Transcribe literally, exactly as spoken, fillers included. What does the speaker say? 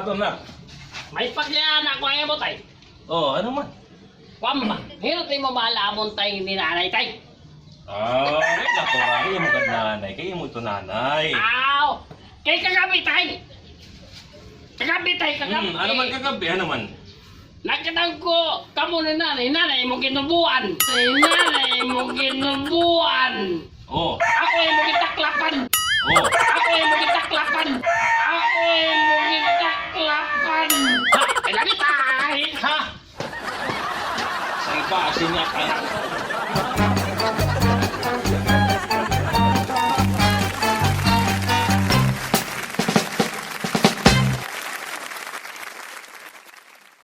Ato na. May pakiana ko ay mo, tay. Oh, ano man? Kuwan ba? Hirot imo bala amon, tay, ni nanay, tay. Ah, ay, naku, ay, imo gad nanay. Kay imo ito nanay. Aw! Kay kagabi, tay! Kagabi, tay, kagabi. Hmm, ano man kagabi? Ano man? Nakita ko kamo ni nanay. Nanay, imo ginubuan. Ay, nanay, imo ginubuan. Oh. Ako, imo gitaklapan. Oh.